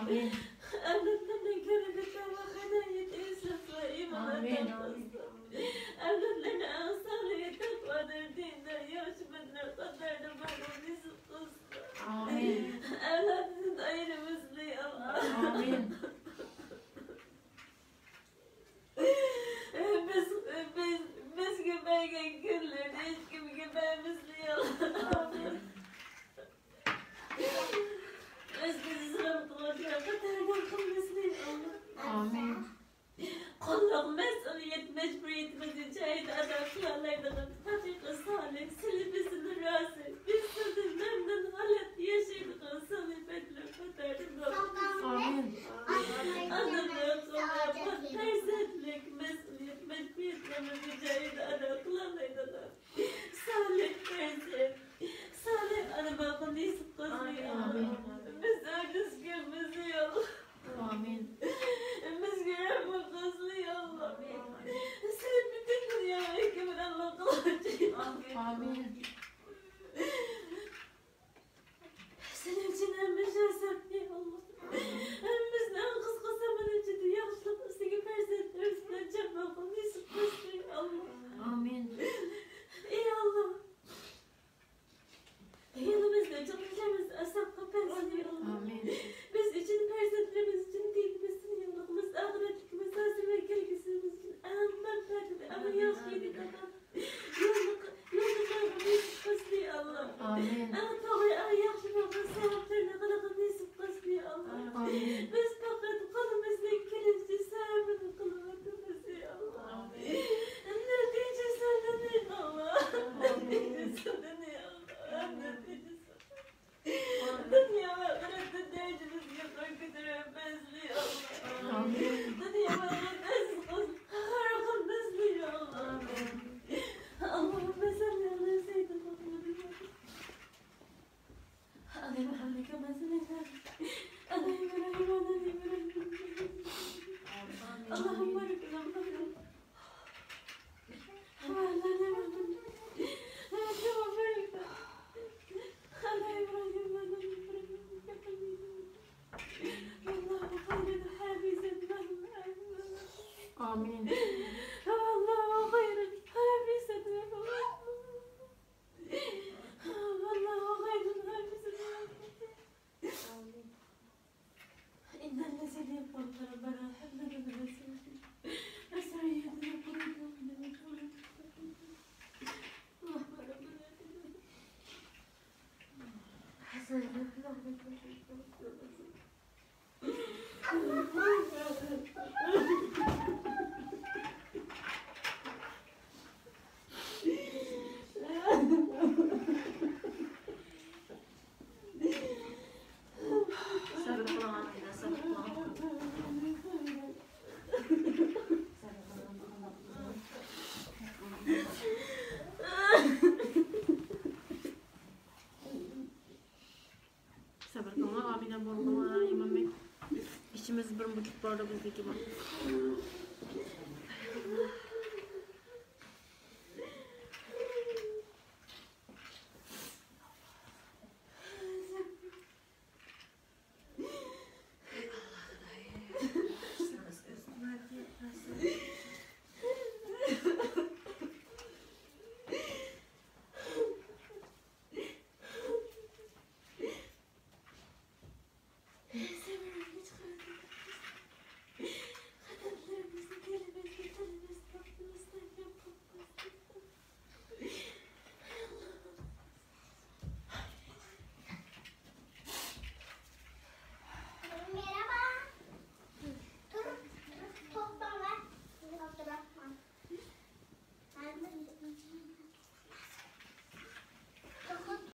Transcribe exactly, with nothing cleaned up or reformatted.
ئەۋلادلىرىنىڭ كۆڭلىدە تەۋە ھىدايەت، ئىنساپ ۋە ئىمان ئاتا قىلسۇن. ئەۋلادلىرىنى ئەڭ سالىھ، تەقۋادار، دىندار، ياخشى بىلىملەر قاتارىدا بولۇشىنى نېسىپ قىلسۇن. ئەۋلادىدىن ئايرىمىسۇن، يا ئاللا. بىز، بىز، بىزگە بەرگەن كۈنلىرىنى ھېچكىمگە بەرمىسۇن، يا ئاللا. ئۆزىگە زۇلۇم قىلغۇچىلار قاتارىدا قىلمىسۇن، يا ئاللا. قۇللۇق، مەسئۇلىيەت، مەجبۇرىيىتىمىزنى جايىدا ئادا قىلالايدىغان ھەقىقىي سالىھ، سىلى بىزنى رازى، بىز سىزدىن مەمنۇن ھالەتتە ياشايدىغان سالىھ بەندىلەر قاتارىدا بولغىن. ئانا بولغان پەرزەنتلىك، مەسئۇلىيەت، مەجبۇرىيەتلىرىمىزنى جايىدا ئادا قىلالايدىغان سالىھ پەرزەنت، سالىھ ئانا بولغىنى نېسىپ قىلسۇن، يا ئاللا. بىز ئاجىز كۈنمىز، يا ئاللا. بىزگە رەھمەت قىلسۇن، يا ئاللا. سەن پۈتۈن دۇنياغا ھۆكۈمرانلىق قىلغۇچى. سەن ئۈچۈن ھەممە ئىش ئاسان، يا ئاللا. ھەممىمىزنى ئەڭ قىسقا زامان ئىچىدە ياخشىلىق ئۈستىگە پەرزەنتلىرىمىز بىلەن جەم بولغىنى نېسىپ قىلسۇن، يا ئاللا. ئى ئاللا، يولىمىزنى، جىق ئىشلىرىمىزنى ئاسان قىلىپ بەرسۇن، يا ئاللا. بىز ئۈچۈن، پەرزەنتلىرىمىز ئۈچۈن دىنىمىزدىن يوللۇقىمىز، ئاخىرەتلىكىمىز ھازىر ۋە كەلگۈسىمىز ئۈچۈن ئەڭ مەنپەئەتلىك، ئەڭ ياخشى يولنى تاپىمىز. يولنى، يولنى مەڭگۈ نېسىپ قىلسۇن، يا ئاللا. ئەڭ توغرا، ئەڭ ياخشى بولغان سەۋەبلەرنى قىلغىنى نېسىپ قىلسۇن، يا ئاللا. بىز پەقەت قولىمىزدىن كېلىشىچە سەۋەبىنى قىلىۋاتىمىز، يا ئاللا. نەتىجە سەندىن، يا ئاللا. نەتىجە سەندىن، يا ئاللا. نەتىجە سەندىن. دۇنيا ۋە ئاخىرەتتە دەرىجىمىزنى يۇقىرى كۆتۈرۈپ بەرسىلى، يا ئاللا. دۇنيا ۋە ئاخىرەتتە ئەزىز قىلسۇن، قاھار قىلمىسىلى، يا ئاللا. اللهم صل على سيدنا محمد. آل محمد كما صليت على إبراهيم وعلى آل إبراهيم. اللهم بارك على محمد. آمين. إن الذين يقولون ربنا هب لنا من أزواجنا وذرياتنا قرة أعين واجعلنا للمتقين إماما. اللهم ربنا آتنا سەۋر قىلىڭلار، ئامىنە بولغىنىڭلار، ئىمام بەگ. ئىچىمىزدە بىر مۇجۇپ بار بىزدىكى بار.